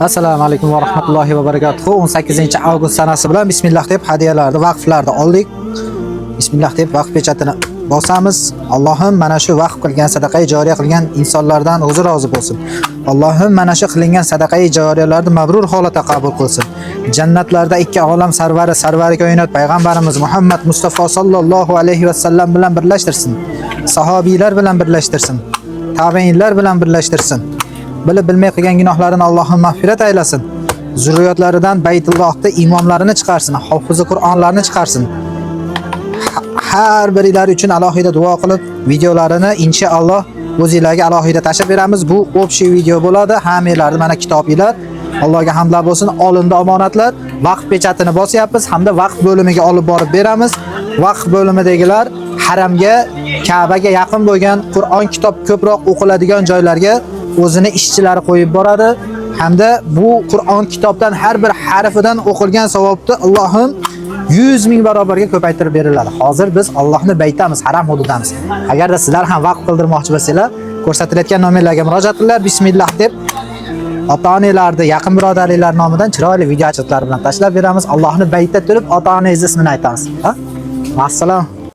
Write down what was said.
Assalomu alaykum va rahmatullohi va barakatuh. 18 avgust sanasi bilan bismillah deb hadiyalarni, vaqflarni oldik. Bismillah deb vaqf pechatini bosamiz. Allohim mana shu vaqf qilgan, sadaqai joriya qilgan insonlardan o'zi rozi bo'lsin. Allohim mana shu qilingan sadaqai joriyalarni mabrur holatda qabul qilsin. Jannatlarda ikki olam sarvari, sarvari koinot payg'ambarimiz Muhammad Mustafa sallallohu alayhi va sallam bilan birlashtirsin. Sahobiylar bilan birlashtirsin. Tabiinlar bilan birlashtirsin. Bilib bilmay qilgan gunohlarini Allohim mag'firat aylasin. Zurriyotlaridan Baytullohda imomlarini chiqarsin, hofizi Qur'onlarni chiqarsin. Har birilari uchun alohida duo qilib, videolarini inshaalloh o'zinglarga alohida tashlab beramiz. Bu общий video bo'ladi. Hammanglarni mana kitobinglar. Allohga hamdlar bo'lsin. Olindi omonatlar. Vaqf pechatini bosyapmiz hamda vaqf bo'limiga olib borib beramiz. Vaqf bo'limidagilar haramga, Ka'baga yaqin bo'lgan Qur'on kitob ko'proq o'qiladigan joylarga o'zini ishchilari qo'yib boradi hamda bu Qur'on kitobdan har bir harfidan o'qilgan savobni Allohim 100 ming barobarga ko'paytirib beriladi. Hozir biz Allohni baytamiz, haram hududamiz. Agarda sizlar ham vaqf qildirmoqchi bo'lsanglar, ko'rsatilayotgan nomerlarga murojaat qilinglar. Bismillah deb ota-onalarni, yaqin birodarlar nomidan chiroyli video очёт lar bilan tashlab beramiz. Allohni baytda turib ota-onangizni ismini aytamiz. Ha? Assalom.